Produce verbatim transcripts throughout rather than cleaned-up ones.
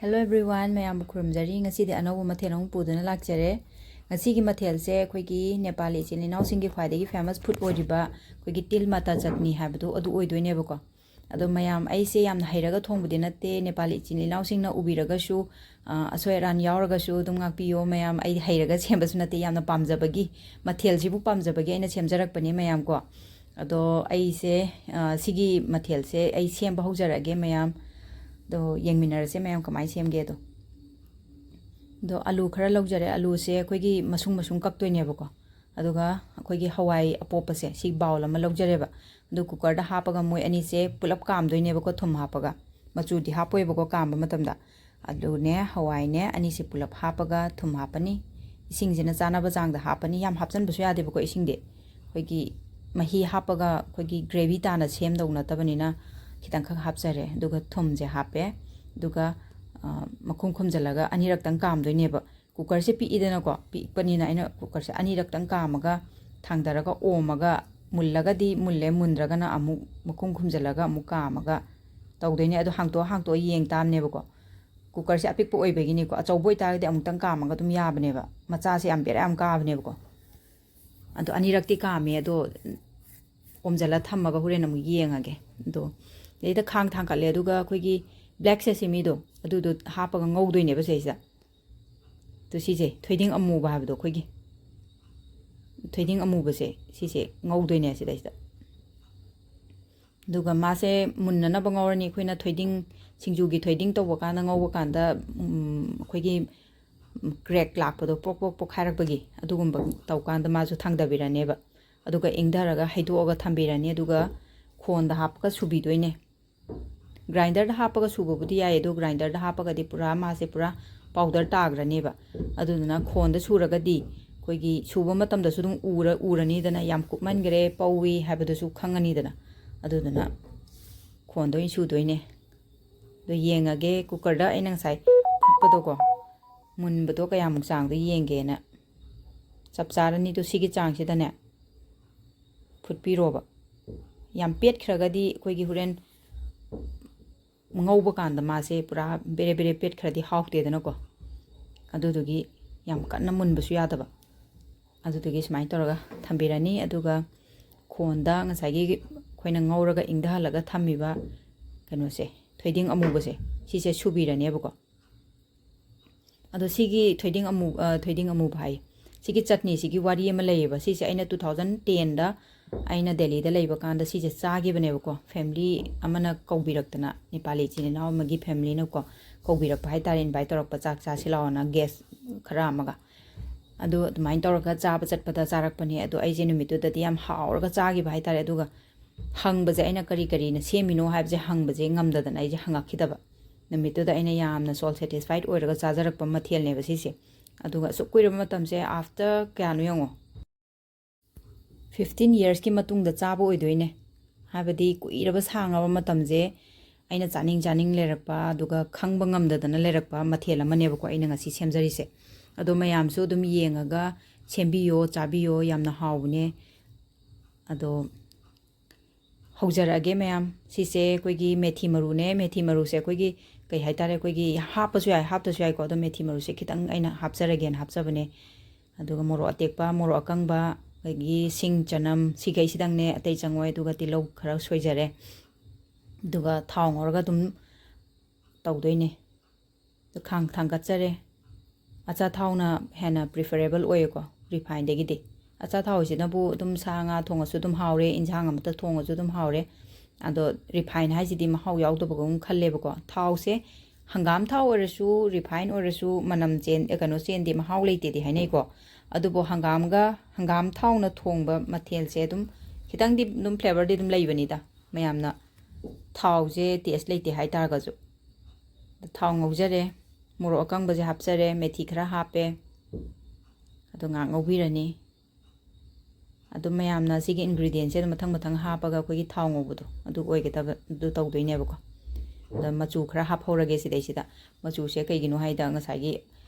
Hello everyone, ꯃꯌꯥꯝꯕꯨ ꯈꯨꯔꯨꯝꯖꯔꯤ꯫ ꯉꯁꯤꯗꯤ ꯑꯅꯧꯕ ꯃꯊꯦꯜ ꯑꯃꯨꯛ ꯄꯨꯗꯨꯅ ꯂꯥꯛꯆꯔꯦ꯫ ꯉꯁꯤꯒꯤ ꯃꯊꯦꯜꯁꯦ ꯑꯩꯈꯣꯏꯒꯤ ꯅꯦꯄꯥꯂꯤ ꯏꯆꯤꯜ ꯏꯅꯥꯎꯁꯤꯡꯒꯤ ꯈ꯭ꯋꯥꯏꯗꯒꯤ famous food ꯑꯣꯏꯔꯤꯕ ꯑꯩꯈꯣꯏꯒꯤ ꯇꯤꯜ ꯃꯇꯥ ꯆꯠꯅꯤ ꯍꯥꯏꯕꯗꯣ ꯑꯗꯨ ꯑꯣꯏꯗꯣꯏꯅꯦꯕꯀꯣ꯫ ꯑꯗꯣ ꯃꯌꯥꯝ, ꯑꯩꯁꯦ ꯌꯥꯝꯅ ꯍꯩꯔꯒ ꯊꯣꯡꯕꯗꯤ ꯅꯠꯇꯦ, ꯅꯦꯄꯥꯂꯤ ꯏꯆꯤꯜ ꯏꯅꯥꯎꯁꯤꯡꯅ ꯎꯕꯤꯔꯒꯁꯨ, ꯑ, ꯑꯁꯣꯏ ꯑꯔꯥꯟ ꯌꯥꯎꯔꯒꯁꯨ ꯑꯗꯨꯝ ꯉꯥꯛꯄꯤꯌꯣ ꯃꯌꯥꯝ꯫ ꯑꯩ ꯍꯩꯔꯒ ꯁꯦꯝꯕꯁꯨ ꯅꯠꯇꯦ, ꯌꯥꯝꯅ ꯄꯥꯝꯖꯕꯒꯤ, ꯃꯊꯦꯜꯁꯤꯕꯨ ꯄꯥꯝꯖꯕꯒꯤ ꯑꯩꯅ ꯁꯦꯝꯖꯔꯛꯄꯅꯦ ꯃꯌꯥꯝ ꯀꯣ꯫ ꯑꯗꯣ ꯑꯩꯁꯦ, ꯑ, ꯁꯤꯒꯤ ꯃꯊꯦꯜꯁꯦ ꯑꯩ ꯁꯦꯝꯕ ꯍꯧꯖꯔꯛꯑꯒꯦ ꯃꯌꯥꯝ꯫ ꯑꯗꯣ ꯌꯦꯡꯃꯤꯟꯅꯔꯁꯦ ꯃꯌꯥꯝ ꯀꯃꯥꯏꯅ ꯁꯦꯝꯒꯦꯗꯣ꯫ ꯑꯗꯣ ꯑꯂꯨ ꯈꯔ ꯂꯧꯖꯔꯦ꯫ ꯑꯂꯨꯁꯦ ꯑꯩꯈꯣꯏꯒꯤ ꯃꯁꯨꯡ ꯃꯁꯨꯡ ꯀꯛꯇꯣꯏꯅꯦꯕꯀꯣ꯫ ꯑꯗꯨꯒ ꯑꯩꯈꯣꯏꯒꯤ ꯍꯋꯥꯏ ꯑꯄꯣꯞꯄꯁꯦ ꯁꯤ bowl ꯑꯃ ꯂꯧꯖꯔꯦꯕ꯫ ꯑꯗꯨ cookerꯗ ꯍꯥꯞꯄꯒ ꯃꯣꯏ ꯑꯅꯤꯁꯦ ꯄꯨꯂꯞ ꯀꯥꯝꯗꯣꯏꯅꯦꯕꯀꯣ, ꯊꯨꯝ ꯍꯥꯞꯄꯒ꯫ ꯃꯆꯨꯗꯤ ꯍꯥꯞꯄꯣꯏꯕꯀꯣ ꯀꯥꯝꯕ ꯃꯇꯝꯗ꯫ ꯑꯂꯨꯅꯦ, ꯍꯋꯥꯏꯅꯦ, ꯑꯅꯤꯁꯦ ꯄꯨꯂꯞ ꯍꯥꯞꯄꯒ ꯊꯨꯝ ꯍꯥꯞꯄꯅꯤ꯫ ꯏꯁꯤꯡꯁꯤꯅ ꯆꯥꯅꯕ ꯆꯥꯡꯗ ꯍꯥꯞꯄꯅꯤ꯫ ꯌꯥꯝ ꯍꯥꯞꯆꯤꯟꯕꯁꯨ ꯌꯥꯗꯦꯕꯀꯣ ꯏꯁꯤꯡꯗꯤ꯫ ꯑꯩꯈꯣꯏꯒꯤ ꯃꯍꯤ ꯍꯥꯞꯄꯒ ꯑꯩꯈꯣꯏꯒꯤ gravy ꯇꯥꯅ ꯁꯦꯝꯗꯧ ꯅꯠꯇꯕꯅꯤꯅ ꯈꯤꯇꯪꯈꯛ ꯍꯥꯞꯆꯔꯦ꯫ ꯑꯗꯨꯒ ꯊꯨꯝꯁꯦ ꯍꯥꯞꯄꯦ꯫ ꯑꯗꯨꯒ, ꯑ, ꯃꯈꯨꯝ ꯈꯨꯝꯖꯤꯜꯂꯒ ꯑꯅꯤꯔꯛꯇꯪ ꯀꯥꯝꯗꯣꯏꯅꯦꯕ꯫ Cookerꯁꯦ ꯄꯤꯛꯏꯗꯅꯀꯣ, ꯄꯤꯛꯄꯅꯤꯅ ꯑꯩꯅ cookerꯁꯦ ꯑꯅꯤꯔꯛꯇꯪ ꯀꯥꯝꯃꯒ ꯊꯥꯡꯗꯔꯒ ꯑꯣꯝꯃꯒ, ꯃꯨꯜꯂꯒꯗꯤ ꯃꯨꯜꯂꯦ, ꯃꯨꯟꯗ꯭ꯔꯒꯅ ꯑꯃꯨꯛ ꯃꯈꯨꯝ ꯈꯨꯝꯖꯤꯜꯂꯒ ꯑꯃꯨꯛ ꯀꯥꯝꯃꯒ ꯇꯧꯗꯣꯏꯅꯦ꯫ ꯑꯗꯣ ꯍꯥꯡꯇꯣꯛꯑ ꯍꯥꯡꯇꯣꯛꯑ ꯌꯦꯡ ꯇꯥꯕꯅꯦꯕꯀꯣ꯫ Cookerꯁꯦ ꯑꯄꯤꯛꯄ ꯑꯣꯏꯕꯒꯤꯅꯤꯀꯣ, ꯑꯆꯧꯕ ꯑꯣꯏꯇꯥꯔꯒꯗꯤ ꯑꯃꯨꯛꯇꯪ ꯀꯥꯝꯃꯒ ꯑꯗꯨꯝ ꯌꯥꯕꯅꯦꯕ꯫ ꯃꯆꯥꯁꯦ ꯌꯥꯝ ꯕꯦꯔꯥ ꯌꯥꯝ ꯀꯥꯕꯅꯦꯕꯀꯣ꯫ ꯑꯗꯣ ꯑꯅꯤꯔꯛꯇꯤ ꯀꯥꯝꯃꯦ, ꯑꯗꯣ ꯑꯣꯝꯖꯜꯂ ꯊꯝꯃꯒ ꯍꯣꯔꯦꯟ ꯑꯃꯨꯛ ꯌꯦꯡꯉꯒꯦ꯫ ꯑꯗꯣ ꯁꯤꯗꯩꯗ ꯈꯥꯡ ꯊꯥꯡꯀꯠꯂꯦ, ꯑꯗꯨꯒ ꯑꯩꯈꯣꯏꯒꯤ black sesameꯗꯣ ꯑꯗꯨꯗꯣ ꯍꯥꯞꯄꯒ ꯉꯧꯗꯣꯏꯅꯦꯕ ꯁꯤꯗꯩꯁꯤꯗ꯫ ꯑꯗꯣ ꯁꯤꯁꯦ ꯊꯣꯏꯗꯤꯡ ꯑꯃꯨꯕ ꯍꯥꯏꯕꯗꯣ ꯑꯩꯈꯣꯏꯒꯤ, ꯊꯣꯏꯗꯤꯡ ꯑꯃꯨꯕꯁꯦ ꯁꯤꯁꯦ ꯉꯧꯗꯣꯏꯅꯦ ꯁꯤꯗꯩꯁꯤꯗ꯫ ꯑꯗꯨꯒ ꯃꯥꯁꯦ ꯃꯨꯟꯅꯅꯕ ꯉꯧꯔꯅꯤ꯫ ꯑꯩꯈꯣꯏꯅ ꯊꯣꯏꯗꯤꯡ, ꯁꯤꯡꯖꯨꯒꯤ ꯊꯣꯏꯗꯤꯡ ꯇꯧꯕ ꯀꯥꯟꯗ, ꯉꯧꯕ ꯀꯥꯟꯗ, ꯎꯝ, ꯑꯩꯈꯣꯏꯒꯤ crack ꯂꯥꯛꯄꯗꯣ, ꯄ꯭ꯔꯣꯛ ꯄ꯭ꯔꯣꯛ ꯄꯣꯛꯈꯥꯏꯔꯛꯄꯒꯤ, ꯑꯗꯨꯒꯨꯝꯕ ꯇꯧꯀꯥꯟꯗ ꯃꯥꯁꯨ ꯊꯥꯡꯗꯕꯤꯔꯅꯦꯕ꯫ ꯑꯗꯨꯒ ꯏꯪꯊꯔꯒ ꯍꯩꯗꯣꯛꯑꯒ ꯊꯝꯕꯤꯔꯅꯤ꯫ ꯑꯗꯨꯒ ꯈꯣꯟꯗ ꯍꯥꯞꯄꯒ ꯁꯨꯕꯤꯗꯣꯏꯅꯦ꯫ Grinderꯗ ꯍꯥꯞꯄꯒ ꯁꯨꯕꯕꯨꯗꯤ ꯌꯥꯏ, ꯑꯗꯣ grinderꯗ ꯍꯥꯞꯄꯒꯗꯤ ꯄꯨꯔꯥ ꯃꯥꯁꯦ ꯄꯨꯔꯥ powder ꯇꯥꯈ꯭ꯔꯅꯦꯕ꯫ ꯑꯗꯨꯗꯨꯅ ꯈꯣꯟꯗ ꯁꯨꯔꯒꯗꯤ ꯑꯩꯈꯣꯏꯒꯤ ꯁꯨꯕ ꯃꯇꯝꯗꯁꯨ ꯑꯗꯨꯝ ꯎꯔ-, ꯎꯔꯅꯤꯗꯅ, ꯌꯥꯝ ꯀꯨꯞꯃꯟꯈ꯭ꯔꯦ, ꯄꯧꯏ ꯍꯥꯏꯕꯗꯨꯁꯨ ꯈꯪꯉꯅꯤꯗꯅ꯫ ꯑꯗꯨꯗꯨꯅ ꯈꯣꯟꯗ ꯑꯣꯏꯅ ꯁꯨꯗꯣꯏꯅꯦ꯫ ꯑꯗꯣ ꯌꯦꯡꯉꯒꯦ, cookerꯗ ꯑꯩꯅ ꯉꯁꯥꯏ ꯐꯨꯠꯄꯗꯣꯀꯣ, ꯃꯨꯟꯕꯗꯣ ꯀꯌꯥꯃꯨꯛ ꯆꯥꯡꯗꯣ ꯌꯦꯡꯒꯦꯅ꯫ ꯆꯞ ꯆꯥꯔꯅꯤꯗꯣ ꯁꯤꯒꯤ ꯆꯥꯡꯁꯤꯗꯅꯦ ꯐꯨꯠꯄꯤꯔꯣꯕ꯫ ꯌꯥꯝ ꯄꯦꯠꯈ꯭ꯔꯒꯗꯤ ꯑꯩꯈꯣꯏꯒꯤ ꯍꯣꯔꯦꯟ ꯉꯧꯕ ꯀꯥꯟꯗ ꯃꯥꯁꯦ ꯄꯨꯔꯥ ꯕꯦꯔꯦ ꯕꯦꯔꯦ ꯄꯦꯠꯈ꯭ꯔꯗꯤ ꯍꯥꯎꯇꯦꯗꯅꯀꯣ꯫ ꯑꯗꯨꯗꯨꯒꯤ ꯌꯥꯝ ꯀꯟꯅ ꯃꯨꯟꯕꯁꯨ ꯌꯥꯗꯕ꯫ ꯑꯗꯨꯗꯨꯒꯤ ꯁꯨꯃꯥꯏꯅ ꯇꯧꯔꯒ ꯊꯝꯕꯤꯔꯅꯤ꯫ ꯑꯗꯨꯒ ꯈꯣꯟꯗ ꯉꯁꯥꯏꯒꯤ ꯑꯩꯈꯣꯏꯅ ꯉꯧꯔꯒ ꯏꯪꯊꯍꯜꯂꯒ ꯊꯝꯃꯤꯕ ꯀꯩꯅꯣꯁꯦ, ꯊꯣꯏꯗꯤꯡ ꯑꯃꯨꯕꯁꯦ, ꯁꯤꯁꯦ ꯁꯨꯕꯤꯔꯅꯦꯕꯀꯣ꯫ ꯑꯗꯣ ꯁꯤꯒꯤ ꯊꯣꯏꯗꯤꯡ ꯑꯃꯨ-, ꯑ, ꯊꯣꯏꯗꯤꯡ ꯑꯃꯨꯕ ꯍꯥꯏ, ꯁꯤꯒꯤ ꯆꯠꯅꯤꯁꯤꯒꯤ ꯋꯥꯔꯤ ꯑꯃ ꯂꯩꯌꯦꯕ꯫ ꯁꯤꯁꯦ ꯑꯩꯅ two thousand tenꯗ ꯑꯩꯅ ꯗꯦꯜꯂꯤꯗ ꯂꯩꯕ ꯀꯥꯟꯗ ꯁꯤꯁꯦ ꯆꯥꯈꯤꯕꯅꯦꯕꯀꯣ꯫ ꯐꯦꯃꯤꯂꯤ ꯑꯃꯅ ꯀꯧꯕꯤꯔꯛꯇꯅ, ꯅꯦꯄꯥꯂꯤ ꯏꯆꯤꯟ ꯏꯅꯥꯎ ꯑꯃꯒꯤ ꯐꯦꯃꯤꯂꯤꯅꯀꯣ ꯀꯧꯕꯤꯔꯛꯄ ꯍꯥꯏꯇꯥꯔꯦ, ꯏꯟꯚꯥꯏꯠ ꯇꯧꯔꯛꯄ, ꯆꯥꯛ ꯆꯥꯁꯤ ꯂꯥꯛꯑꯣꯅ ꯒꯦꯁ ꯈꯔ ꯑꯃꯒ꯫ ꯑꯗꯨ ꯑꯗꯨꯃꯥꯏꯅ ꯇꯧꯔꯒ ꯆꯥꯕ ꯆꯠꯄꯗ ꯆꯥꯔꯛꯄꯅꯦ꯫ ꯑꯗꯣ ꯑꯩꯁꯦ ꯅꯨꯃꯤꯠꯇꯨꯗꯗꯤ ꯌꯥꯝ ꯍꯥꯎꯔꯒ ꯆꯥꯈꯤꯕ ꯍꯥꯏꯇꯥꯔꯦ꯫ ꯑꯗꯨꯒ ꯍꯪꯕꯁꯦ, ꯑꯩꯅ ꯀꯔꯤ ꯀꯔꯤꯅ ꯁꯦꯝꯃꯤꯅꯣ ꯍꯥꯏꯕꯁꯦ ꯍꯪꯕꯁꯦ ꯉꯝꯗꯗꯅ ꯑꯩꯁꯦ ꯍꯪꯉꯛꯈꯤꯗꯕ꯫ ꯅꯨꯃꯤꯠꯇꯨꯗ ꯑꯩꯅ ꯌꯥꯝꯅ soul satisfied ꯑꯣꯏꯔꯒ ꯆꯥꯖꯔꯛꯄ ꯃꯊꯦꯜꯅꯦꯕ ꯁꯤꯁꯦ꯫ ꯑꯗꯨꯒ ꯑꯁꯨꯛ ꯀꯨꯏꯔꯕ ꯃꯇꯝꯁꯦ, after ꯀꯌꯥꯅꯣ ꯌꯦꯡꯉꯣ, fifteen yearsꯀꯤ ꯃꯇꯨꯡꯗ ꯆꯥꯕ ꯑꯣꯏꯗꯣꯏꯅꯦ꯫ ꯍꯥꯏꯕꯗꯤ ꯀꯨꯏꯔꯕ ꯁꯥꯡꯉꯕ ꯃꯇꯝꯁꯦ ꯑꯩꯅ ꯆꯥꯅꯤꯡ ꯆꯥꯅꯤꯡ ꯂꯩꯔꯛꯄ, ꯑꯗꯨꯒ ꯈꯪꯕ ꯉꯝꯗꯗꯅ ꯂꯩꯔꯛꯄ ꯃꯊꯦꯜ ꯑꯃꯅꯦꯕꯀꯣ ꯑꯩꯅ ꯉꯁꯤ ꯁꯦꯝꯖꯔꯤꯁꯦ꯫ ꯑꯗꯣ ꯃꯌꯥꯝꯁꯨ ꯑꯗꯨꯝ ꯌꯦꯡꯉꯒ ꯁꯦꯝꯕꯤꯌꯣ, ꯆꯥꯕꯤꯌꯣ, ꯌꯥꯝꯅ ꯍꯥꯎꯕꯅꯦ꯫ ꯑꯗꯣ ꯍꯧꯖꯔꯛꯑꯒꯦ ꯃꯌꯥꯝ꯫ ꯁꯤꯁꯦ ꯑꯩꯈꯣꯏꯒꯤ ꯃꯦꯊꯤ ꯃꯔꯨꯅꯦ꯫ ꯃꯦꯊꯤ ꯃꯔꯨꯁꯦ ꯑꯩꯈꯣꯏꯒꯤ ꯀꯩ ꯍꯥꯏꯇꯥꯔꯦ, ꯑꯩꯈꯣꯏꯒꯤ ꯍꯥꯞꯄꯁꯨ ꯌꯥꯏ, ꯍꯥꯞꯇꯁꯨ ꯌꯥꯏꯀꯣ꯫ ꯑꯗꯣ ꯃꯦꯊꯤ ꯃꯔꯨꯁꯦ ꯈꯤꯇꯪ ꯑꯩꯅ ꯍꯥꯞꯆꯔꯒꯦꯅ ꯍꯥꯞꯆꯕꯅꯦ꯫ ꯑꯗꯨꯒ ꯃꯣꯔꯣꯛ ꯑꯇꯦꯛꯄ, ꯃꯣꯔꯣꯛ ꯑꯀꯪꯕ, ꯑꯗꯒꯤ ꯁꯤꯡ, ꯆꯅꯝ, ꯁꯤꯈꯩꯁꯤꯗꯪꯅꯦ, ꯑꯇꯩ ꯆꯪꯉꯣꯏ꯫ ꯑꯗꯨꯒ ꯇꯤꯜꯍꯧ ꯈꯔ ꯁꯣꯏꯖꯔꯦ꯫ ꯑꯗꯨꯒ ꯊꯥꯎ ꯉꯧꯔꯒ ꯑꯗꯨꯝ ꯇꯧꯗꯣꯏꯅꯦ꯫ ꯑꯗꯨ ꯈꯥꯡ ꯊꯥꯡꯒꯠꯆꯔꯦ꯫ ꯑꯆꯥꯊꯥꯎꯅ ꯍꯦꯟꯅ preferable ꯑꯣꯏꯌꯦꯀꯣ refineꯗꯒꯤꯗꯤ꯫ ꯑꯆꯥꯊꯥꯎꯁꯤꯅꯕꯨ ꯑꯗꯨꯝ ꯁꯥ ꯉꯥ ꯊꯣꯡꯉꯁꯨ ꯑꯗꯨꯝ ꯍꯥꯎꯔꯦ, ꯏꯟꯁꯥꯡ ꯑꯃꯇ ꯊꯣꯡꯉꯁꯨ ꯑꯗꯨꯝ ꯍꯥꯎꯔꯦ꯫ ꯑꯗꯣ refine ꯍꯥꯏꯁꯤꯗꯤ ꯃꯍꯥꯎ ꯌꯥꯎꯗꯕꯒꯨꯝ ꯈꯜꯂꯦꯕꯀꯣ꯫ ꯊꯥꯎꯁꯦ, ꯍꯪꯒꯥꯝ ꯊꯥꯎ ꯑꯣꯏꯔꯁꯨ, refine ꯑꯣꯏꯔꯁꯨ, ꯃꯅꯝ ꯆꯦꯟ-, ꯑꯦ, ꯀꯩꯅꯣ ꯆꯦꯟꯗꯦ, ꯃꯍꯥꯎ ꯂꯩꯇꯦꯗꯤ ꯍꯥꯏꯅꯩꯀꯣ꯫ ꯑꯗꯨꯕꯨ ꯍꯪꯒꯥꯝꯒ, ꯍꯪꯒꯥꯝ ꯊꯥꯎꯅ ꯊꯣꯡꯕ ꯃꯊꯦꯜꯁꯦ ꯑꯗꯨꯝ ꯈꯤꯇꯪꯗꯤ ꯑꯗꯨꯝ flavourꯗꯤ ꯑꯗꯨꯝ ꯂꯩꯕꯅꯤꯗ꯫ ꯃꯌꯥꯝꯅ ꯊꯥꯎꯁꯦ taste ꯂꯩꯇꯦ ꯍꯥꯏ ꯇꯥꯔꯒꯁꯨ꯫ ꯊꯥꯎ ꯉꯧꯖꯔꯦ, ꯃꯣꯔꯣꯛ ꯑꯀꯪꯕꯁꯦ ꯍꯥꯞꯆꯔꯦ, ꯃꯦꯊꯤ ꯈꯔ ꯍꯥꯞꯄꯦ, ꯑꯗꯣ ꯉꯥꯏꯍꯥꯛ ꯉꯧꯕꯤꯔꯅꯤ꯫ ꯑꯗꯨꯝ ꯃꯌꯥꯝꯅ ꯁꯤꯒꯤ ingredientꯁꯦ ꯑꯗꯨꯝ ꯃꯊꯪ ꯃꯊꯪ ꯍꯥꯞꯄꯒ ꯑꯩꯈꯣꯏꯒꯤ ꯊꯥꯎ ꯉꯧꯕꯗꯣ ꯑꯗꯨ ꯑꯣꯏꯒꯗꯕ, ꯑꯗꯨ ꯇꯧꯗꯣꯏꯅꯦꯕꯀꯣ꯫ ꯑꯗ ꯃꯆꯨ ꯈꯔ ꯍꯥꯞꯍꯧꯔꯒꯦ ꯁꯤꯗꯩꯁꯤꯗ꯫ ꯃꯆꯨꯁꯦ ꯀꯩꯒꯤꯅꯣ ꯍꯥꯏꯗ ꯉꯁꯥꯏꯒꯤ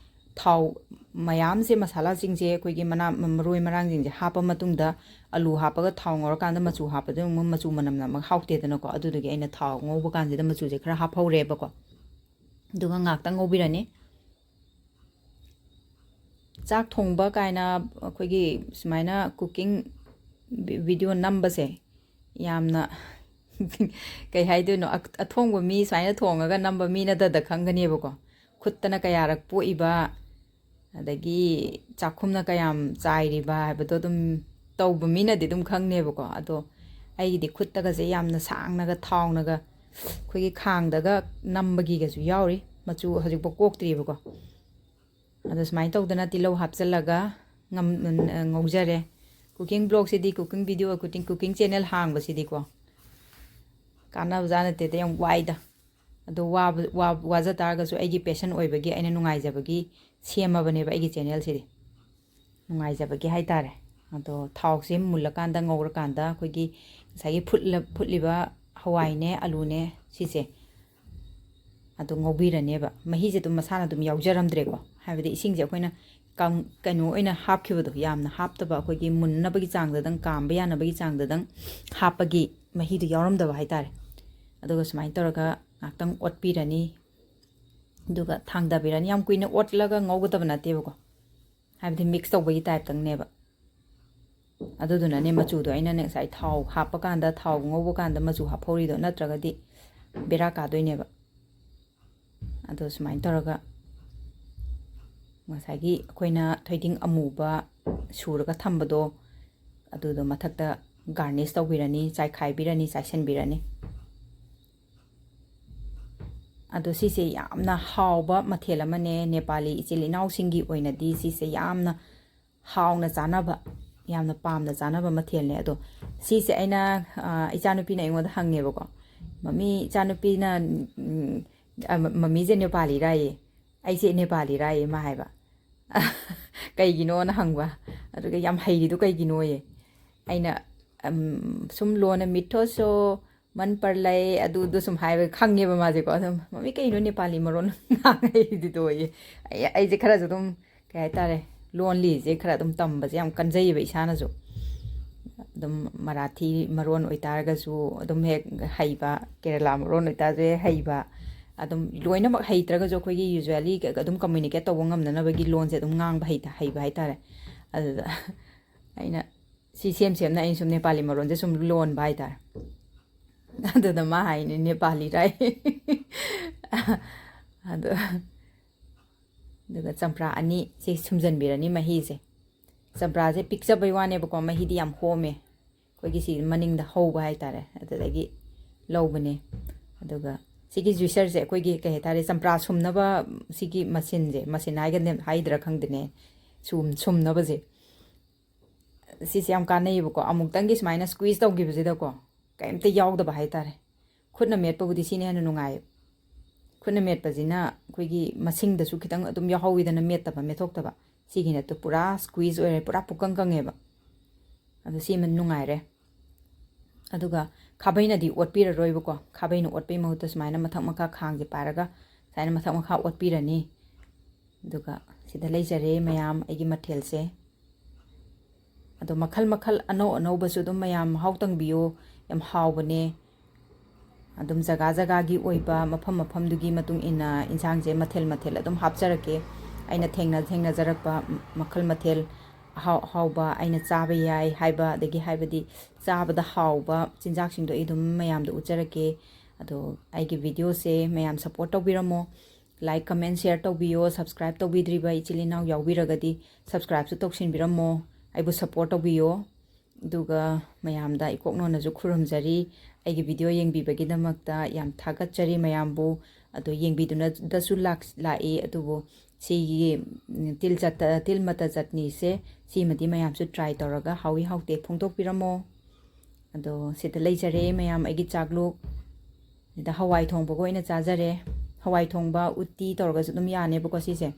ꯊꯥꯎ ꯃꯌꯥꯝꯁꯦ, ꯃꯁꯥꯂꯥꯁꯤꯡꯁꯦ, ꯑꯩꯈꯣꯏꯒꯤ ꯃꯅꯥ, ꯃꯔꯣꯏ ꯃꯔꯥꯡꯁꯤꯡꯁꯦ ꯍꯥꯞꯄ ꯃꯇꯨꯡꯗ, ꯑꯂꯨ ꯍꯥꯞꯄꯒ ꯊꯥꯎ ꯉꯧꯔꯀꯥꯟꯗ ꯃꯆꯨ ꯍꯥꯞꯄꯗ ꯑꯃꯨꯛ ꯃꯆꯨ ꯃꯅꯝ ꯅꯝꯃꯒ ꯍꯥꯎꯇꯦꯗꯅꯀꯣ꯫ ꯑꯗꯨꯗꯨꯒꯤ ꯑꯩꯅ ꯊꯥꯎ ꯉꯧꯕ ꯀꯥꯟꯁꯤꯗ ꯃꯆꯨꯁꯦ ꯈꯔ ꯍꯥꯞꯍꯧꯔꯦꯕꯀꯣ꯫ ꯑꯗꯨꯒ ꯉꯥꯛꯇꯪ ꯉꯧꯕꯤꯔꯅꯤ꯫ ꯆꯥꯛ ꯊꯣꯡꯕ ꯀꯥꯏꯅ ꯑꯩꯈꯣꯏꯒꯤ ꯁꯨꯃꯥꯏꯅ cooking video ꯅꯝꯕꯁꯦ ꯌꯥꯝꯅ ꯀꯩ ꯍꯥꯏꯗꯣꯏꯅꯣ, ꯑꯊꯣꯡꯕ ꯃꯤ ꯁꯨꯃꯥꯏꯅ ꯊꯣꯡꯉꯒ ꯅꯝꯕ ꯃꯤ ꯅꯠꯇꯗ ꯈꯪꯒꯅꯦꯕꯀꯣ꯫ ꯈꯨꯠꯇꯅ ꯀꯌꯥꯔꯛ ꯄꯣꯛꯏꯕ, ꯑꯗꯒꯤ ꯆꯥꯛꯈꯨꯝꯅ ꯀꯌꯥꯝ ꯆꯥꯏꯔꯤꯕ ꯍꯥꯏꯕꯗꯣ ꯑꯗꯨꯝ ꯇꯧꯕ ꯃꯤꯅꯗꯤ ꯑꯗꯨꯝ ꯈꯪꯅꯦꯕꯀꯣ꯫ ꯑꯗꯣ ꯑꯩꯒꯤꯗꯤ ꯈꯨꯠꯇꯒꯁꯦ ꯌꯥꯝꯅ ꯁꯥꯡꯅꯒ ꯊꯥꯎꯅꯒ ꯑꯩꯈꯣꯏꯒꯤ ꯈꯥꯡꯗꯒ ꯅꯝꯕꯒꯤꯒꯁꯨ ꯌꯥꯎꯔꯤ꯫ ꯃꯆꯨ ꯍꯧꯖꯤꯛꯐꯥꯎ ꯀꯣꯛꯇ꯭ꯔꯤꯕꯀꯣ꯫ ꯑꯗꯣ ꯁꯨꯃꯥꯏꯅ ꯇꯧꯗꯅ ꯇꯤꯜꯍꯧ ꯍꯥꯞꯆꯤꯜꯂꯒ ꯉꯧꯖꯔꯦ꯫ Cooking vlogꯁꯤꯗꯤ, cooking video, cooking channel ꯍꯥꯡꯕꯁꯤꯗꯤꯀꯣ, ꯀꯥꯟꯅꯕꯖꯥꯠ ꯅꯠꯇꯦꯗ, ꯌꯥꯝ ꯋꯥꯏꯗ꯫ ꯑꯗꯣ ꯋꯥꯕ, ꯋꯥ-, ꯋꯥꯖ ꯇꯥꯔꯒꯁꯨ ꯑꯩꯒꯤ passion ꯑꯣꯏꯕꯒꯤ, ꯑꯩꯅ ꯅꯨꯡꯉꯥꯏꯖꯕꯒꯤ ꯁꯦꯝꯃꯕꯅꯦꯕ ꯑꯩꯒꯤ channelꯁꯤꯗꯤ꯫ ꯅꯨꯡꯉꯥꯏꯖꯕꯒꯤ ꯍꯥꯏꯇꯥꯔꯦ꯫ ꯑꯗꯣ ꯊꯥꯎꯁꯦ ꯃꯨꯜꯂꯀꯥꯟꯗ, ꯉꯧꯔꯀꯥꯟꯗ ꯑꯩꯈꯣꯏꯒꯤ ꯉꯁꯥꯏꯒꯤ ꯐꯨꯠꯂ-, ꯐꯨꯠꯂꯤꯕ ꯍꯋꯥꯏꯅꯦ, ꯑꯂꯨꯅꯦ, ꯁꯤꯁꯦ ꯑꯗꯨ ꯉꯧꯕꯤꯔꯅꯦꯕ꯫ ꯃꯍꯤꯁꯦ ꯑꯗꯨꯝ ꯃꯁꯥꯅ ꯑꯗꯨꯝ ꯌꯥꯎꯖꯔꯝꯗ꯭ꯔꯦꯀꯣ꯫ ꯍꯥꯏꯕꯗꯤ ꯏꯁꯤꯡꯁꯦ ꯑꯩꯈꯣꯏꯅ ꯀꯪ-, ꯀꯩꯅꯣ ꯑꯣꯏꯅ ꯍꯥꯞꯈꯤꯕꯗꯣ, ꯌꯥꯝꯅ ꯍꯥꯞꯇꯕ, ꯑꯩꯈꯣꯏꯒꯤ ꯃꯨꯟꯅꯕꯒꯤ ꯆꯥꯡꯗꯗꯪ, ꯀꯥꯝꯕ ꯌꯥꯅꯕꯒꯤ ꯆꯥꯡꯗꯗꯪ ꯍꯥꯞꯄꯒꯤ ꯃꯍꯤꯗꯣ ꯌꯥꯎꯔꯝꯗꯕ ꯍꯥꯏꯇꯥꯔꯦ꯫ ꯑꯗꯨꯒ ꯁꯨꯃꯥꯏꯅ ꯇꯧꯔꯒ ꯉꯥꯛꯇꯪ ꯑꯣꯠꯄꯤꯔꯅꯤ꯫ ꯑꯗꯨꯒ ꯊꯥꯡꯗꯕꯤꯔꯅꯤ꯫ ꯌꯥꯝ ꯀꯨꯏꯅ ꯑꯣꯠꯂꯒ ꯉꯧꯒꯗꯕ ꯅꯠꯇꯦꯕꯀꯣ꯫ ꯍꯥꯏꯕꯗꯤ mix ꯇꯧꯕꯒꯤ typeꯇꯪꯅꯦꯕ꯫ ꯑꯗꯨꯗꯨꯅꯅꯦ ꯃꯆꯨꯗꯣ ꯑꯩꯅꯅꯦ ꯉꯁꯥꯏ ꯊꯥꯎ ꯍꯥꯞꯄꯀꯥꯟꯗ, ꯊꯥꯎ ꯉꯧꯕ ꯀꯥꯟꯗ ꯃꯆꯨ ꯍꯥꯞꯍꯧꯔꯤꯗꯣ, ꯅꯠꯇ꯭ꯔꯒꯗꯤ ꯕꯦꯔꯥ ꯀꯥꯗꯣꯏꯅꯦꯕ꯫ ꯑꯗꯣ ꯁꯨꯃꯥꯏꯅ ꯇꯧꯔꯒ ꯉꯁꯥꯏꯒꯤ ꯑꯩꯈꯣꯏꯅ ꯊꯣꯏꯗꯤꯡ ꯑꯃꯨꯕ ꯁꯨꯔꯒ ꯊꯝꯕꯗꯣ, ꯑꯗꯨꯗꯣ ꯃꯊꯛꯇ garnish ꯇꯧꯕꯤꯔꯅꯤ, ꯆꯥꯏꯈꯥꯏꯕꯤꯔꯅꯤ, ꯆꯥꯏꯁꯤꯟꯕꯤꯔꯅꯤ꯫ ꯑꯗꯣ ꯁꯤꯁꯦ ꯌꯥꯝꯅ ꯍꯥꯎꯕ ꯃꯊꯦꯜ ꯑꯃꯅꯦ꯫ ꯅꯦꯄꯥꯂꯤ ꯏꯆꯤꯜ ꯏꯅꯥꯎꯁꯤꯡꯒꯤ ꯑꯣꯏꯅꯗꯤ ꯁꯤꯁꯦ ꯌꯥꯝꯅ ꯍꯥꯎꯅ ꯆꯥꯅꯕ, ꯌꯥꯝꯅ ꯄꯥꯝꯅ ꯆꯥꯅꯕ ꯃꯊꯦꯜꯅꯦ꯫ ꯑꯗꯣ ꯁꯤꯁꯦ ꯑꯩꯅ, ꯑ, ꯏꯆꯥꯅꯨꯄꯤꯅ ꯑꯩꯉꯣꯟꯗ ꯍꯪꯉꯦꯕꯀꯣ, "ꯃꯝꯃꯤ, ꯏꯆꯥꯅꯨꯄꯤꯅ, ꯎꯝ, ꯑ, ꯃ-, ꯃꯝꯃꯤꯁꯦ ꯅꯦꯄꯥꯂꯤꯔꯥꯌꯦ?" ꯑꯩꯁꯦ ꯅꯦꯄꯥꯂꯤꯔꯥꯌꯦ ꯃꯥ ꯍꯥꯏꯕ꯫ "ꯀꯩꯒꯤꯅꯣꯅ?" ꯍꯪꯕ꯫ ꯑꯗꯨꯒ, "ꯌꯥꯝ ꯍꯩꯔꯤꯗꯣ ꯀꯩꯒꯤꯅꯣꯌꯦ?" ꯑꯩꯅ, ꯑꯝ, ꯁꯨꯝ ꯂꯣꯟꯅ "ꯃꯤꯊꯣꯁꯣ ꯃꯟ ꯄꯔꯂꯩ ꯑꯗꯨꯗꯣ ꯁꯨꯝ ꯍꯥꯏꯕ ꯈꯪꯉꯦꯕ ꯃꯥꯁꯦꯀꯣ꯫ ꯑꯗꯨꯝ "ꯃꯃꯤ, ꯀꯩꯅꯣ ꯅꯦꯄꯥꯂꯤ ꯃꯔꯣꯟ ꯉꯥꯡꯉꯛꯏꯗꯨꯗꯣ?" ꯑꯩ, ꯑꯩꯁꯦ ꯈꯔꯁꯨ ꯑꯗꯨꯝ, ꯀꯩ ꯍꯥꯏꯇꯥꯔꯦ, ꯂꯣꯟꯂꯤꯁꯦ ꯈꯔ ꯑꯗꯨꯝ ꯇꯝꯕꯁꯦ ꯌꯥꯝ ꯀꯟꯖꯩꯌꯦꯕ ꯏꯁꯥꯅꯁꯨ꯫ ꯑꯗꯨꯝ ꯃꯔꯥꯊꯤ ꯃꯔꯣꯟ ꯑꯣꯏꯇꯥꯔꯒꯁꯨ ꯑꯗꯨꯝ ꯍꯦꯛ ꯍꯩꯕ, ꯀꯦꯔꯂꯥ ꯃꯔꯣꯟ ꯑꯣꯏꯇꯥꯔꯁꯨ ꯍꯦꯛ ꯍꯩꯕ, ꯑꯗꯨꯝ ꯂꯣꯏꯅꯃꯛ ꯍꯩꯇ꯭ꯔꯒꯁꯨ ꯑꯩꯈꯣꯏꯒꯤ usually ꯑꯗꯨꯝ communicate ꯇꯧꯕ ꯉꯝꯅꯅꯕꯒꯤ ꯂꯣꯟꯁꯦ ꯑꯗꯨꯝ ꯉꯥꯡꯕ ꯍꯩꯇ-, ꯍꯩꯕ ꯍꯥꯏꯇꯥꯔꯦ꯫ ꯑꯗꯨꯗ ꯑꯩꯅ ꯁꯤ ꯁꯦꯝ ꯁꯦꯝꯅ ꯑꯩꯅ ꯁꯨꯝ ꯅꯦꯄꯥꯂꯤ ꯃꯔꯣꯟꯁꯦ ꯁꯨꯝ ꯂꯣꯟꯕ ꯍꯥꯏꯇꯥꯔꯦ꯫ ꯑꯗꯨꯗ ꯃꯥ ꯍꯥꯏꯅꯤ, "ꯅꯦꯄꯥꯂꯤ ꯔꯥꯏ?" ꯑꯗꯨ, ꯑꯗꯨꯒ ꯆꯝꯄ꯭ꯔꯥ ꯑꯅꯤ ꯁꯤ ꯁꯨꯝꯖꯟꯕꯤꯔꯅꯤ ꯃꯍꯤꯁꯦ꯫ ꯆꯝꯄ꯭ꯔꯥꯁꯦ ꯄꯤꯛꯆꯕꯩ ꯋꯥꯅꯦꯕꯀꯣ, ꯃꯍꯤꯗꯤ ꯌꯥꯝ ꯍꯣꯝꯃꯦ꯫ ꯑꯩꯈꯣꯏꯒꯤ ꯁꯤ ꯃꯅꯤꯡꯗ ꯍꯧꯕ ꯍꯥꯏꯇꯥꯔꯦ, ꯑꯗꯨꯗꯒꯤ ꯂꯧꯕꯅꯦ꯫ ꯑꯗꯨꯒ ꯁꯤꯒꯤ juicerꯁꯦ ꯑꯩꯈꯣꯏꯒꯤ, ꯀꯩ ꯍꯥꯏꯇꯥꯔꯦ, ꯆꯝꯄ꯭ꯔꯥ ꯁꯨꯝꯅꯕ ꯁꯤꯒꯤ ꯃꯁꯤꯟꯁꯦ, ꯃꯁꯤꯟ ꯍꯥꯏꯒꯗ-, ꯍꯥꯏꯗ꯭ꯔꯥ ꯈꯪꯗꯦꯅꯦ, ꯁꯨꯝ-, ꯁꯨꯝꯅꯕꯁꯦ, ꯁꯤꯁꯦ ꯌꯥꯝ ꯀꯥꯟꯅꯩꯌꯦꯕꯀꯣ꯫ ꯑꯃꯨꯛꯇꯪꯒꯤ ꯁꯨꯃꯥꯏꯅ squeeze ꯇꯧꯈꯤꯕꯁꯤꯗꯀꯣ, ꯀꯩꯝꯇ ꯌꯥꯎꯗꯕ ꯍꯥꯏꯇꯥꯔꯦ꯫ ꯈꯨꯠꯅ ꯃꯦꯠꯄꯕꯨꯗꯤ ꯁꯤꯅ ꯍꯦꯟꯅ ꯅꯨꯡꯉꯥꯏ꯫ ꯈꯨꯠꯅ ꯃꯦꯠꯄꯁꯤꯅ ꯑꯩꯈꯣꯏꯒꯤ ꯃꯁꯤꯡꯗꯁꯨ ꯈꯤꯇꯪ ꯑꯗꯨꯝ ꯌꯥꯎꯍꯧꯋꯤꯗꯅ, ꯃꯦꯠꯇꯕ, ꯃꯦꯠꯊꯣꯛꯇꯕ꯫ ꯁꯤꯒꯤ ꯅꯠꯇ ꯄꯨꯔꯥ squeeze ꯑꯣꯏꯔꯦ, ꯄꯨꯔꯥ ꯄꯨꯛꯀꯪ ꯀꯪꯉꯦꯕ꯫ ꯑꯗꯣ ꯁꯤꯃ ꯅꯨꯡꯉꯥꯏꯔꯦ꯫ ꯑꯗꯨꯒ ꯈꯥꯕꯩꯅꯗꯤ ꯑꯣꯠꯄꯤꯔꯔꯣꯏꯕꯀꯣ꯫ ꯈꯥꯕꯩꯅ ꯑꯣꯠꯄꯩ ꯃꯍꯨꯠꯇ ꯁꯨꯃꯥꯏꯅ ꯃꯊꯛ ꯃꯈꯥ ꯈꯥꯡꯁꯦ ꯄꯥꯏꯔꯒ ꯁꯨꯃꯥꯏꯅ ꯃꯊꯛ ꯃꯈꯥ ꯑꯣꯠꯄꯤꯔꯅꯤ꯫ ꯑꯗꯨꯒ ꯁꯤꯗ ꯂꯩꯖꯔꯦ ꯃꯌꯥꯝ ꯑꯩꯒꯤ ꯃꯊꯦꯜꯁꯦ꯫ ꯑꯗꯣ ꯃꯈꯜ ꯃꯈꯜ ꯑꯅꯧ ꯑꯅꯧꯕꯁꯨ ꯑꯗꯨꯝ ꯃꯌꯥꯝ ꯃꯍꯥꯎ ꯇꯪꯕꯤꯌꯨ, ꯌꯥꯝ ꯍꯥꯎꯕꯅꯦ꯫ ꯑꯗꯨꯝ ꯖꯒꯥ ꯖꯒꯥꯒꯤ ꯑꯣꯏꯕ, ꯃꯐꯝ ꯃꯐꯝꯗꯨꯒꯤ ꯃꯇꯨꯡ ꯏꯟꯅ ꯏꯟꯁꯥꯡꯁꯦ ꯃꯊꯦꯜ ꯃꯊꯦꯜ ꯑꯗꯨꯝ ꯍꯥꯞꯆꯔꯛꯀꯦ꯫ ꯑꯩꯅ ꯊꯦꯡꯅ-, ꯊꯦꯡꯅꯖꯔꯛꯄ ꯃꯈꯜ ꯃꯊꯦꯜ ꯑꯍꯥꯎ ꯑꯍꯥꯎꯕ, ꯑꯩꯅ ꯆꯥꯕ ꯌꯥꯏ ꯍꯥꯏꯕ, ꯑꯗꯒꯤ ꯍꯥꯏꯕꯗꯤ ꯆꯥꯕꯗ ꯍꯥꯎꯕ ꯆꯤꯟꯖꯥꯛꯁꯤꯡꯗꯣ ꯑꯩ ꯑꯗꯨꯝ ꯃꯌꯥꯝꯗ ꯎꯠꯆꯔꯛꯀꯦ꯫ ꯑꯗꯣ ꯑꯩꯒꯤ videoꯁꯦ ꯃꯌꯥꯝ support ꯇꯧꯕꯤꯔꯝꯃꯣ꯫ Like, comment, share ꯇꯧꯕꯤꯌꯣ꯫ Subscribe ꯇꯧꯕꯤꯗ꯭ꯔꯤꯕ ꯏꯆꯤꯜ ꯏꯅꯥꯎ ꯌꯥꯎꯕꯤꯔꯒꯗꯤ subscribeꯁꯨ ꯇꯧꯁꯤꯟꯕꯤꯔꯝꯃꯣ꯫ ꯑꯩꯕꯨ support ꯇꯧꯕꯤꯌꯣ꯫ ꯑꯗꯨꯒ ꯃꯌꯥꯝꯗ ꯏꯀꯣꯛ ꯅꯣꯟꯅꯁꯨ ꯈꯨꯔꯨꯝꯖꯔꯤ꯫ ꯑꯩꯒꯤ video ꯌꯦꯡꯕꯤꯕꯒꯤꯗꯃꯛꯇ ꯌꯥꯝ ꯊꯥꯒꯠꯆꯔꯤ ꯃꯌꯥꯝꯕꯨ꯫ ꯑꯗꯣ ꯌꯦꯡꯕꯤꯗꯨꯅꯗꯁꯨ ꯂꯥꯛ-, ꯂꯥꯛꯏ, ꯑꯗꯨꯕꯨ ꯁꯤꯒꯤ, ꯎꯝ, ꯇꯤꯜ ꯆꯠꯇ-, ꯇꯤꯜ ꯃꯠꯇ ꯆꯠꯅꯤꯁꯦ, ꯁꯤꯃꯗꯤ ꯃꯌꯥꯝꯁꯨ try ꯇꯧꯔꯒ ꯍꯥꯎꯏ ꯍꯥꯎꯇꯦ ꯐꯣꯡꯗꯣꯛꯄꯤꯔꯝꯃꯣ꯫ ꯑꯗꯣ ꯁꯤꯗ ꯂꯩꯖꯔꯦ ꯃꯌꯥꯝ ꯑꯩꯒꯤ ꯆꯥꯛꯂꯨꯛ꯫ ꯁꯤꯗ ꯍꯋꯥꯏ ꯊꯣꯡꯕꯒ ꯑꯣꯏꯅ ꯆꯥꯖꯔꯦ꯫ ꯍꯋꯥꯏ ꯊꯣꯡꯕ, ꯎꯇꯤ ꯇꯧꯔꯒꯁꯨ ꯑꯗꯨꯝ ꯌꯥꯅꯦꯕꯀꯣ ꯁꯤꯁꯦ꯫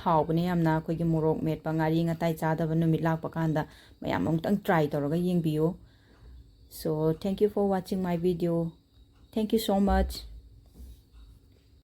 ꯍꯥꯎꯕꯅꯦ ꯌꯥꯝꯅ꯫ ꯑꯩꯈꯣꯏꯒꯤ ꯃꯣꯔꯣꯛ ꯃꯦꯠꯄ, ꯉꯥꯔꯤ ꯉꯇꯥꯏ ꯆꯥꯗꯕ ꯅꯨꯃꯤꯠ ꯂꯥꯛꯄ ꯀꯥꯟꯗ ꯃꯌꯥꯝ ꯑꯃꯨꯛꯇꯪ try ꯇꯧꯔꯒ ꯌꯦꯡꯕꯤꯌꯨ꯫ So thank you for watching my video. Thank you so much.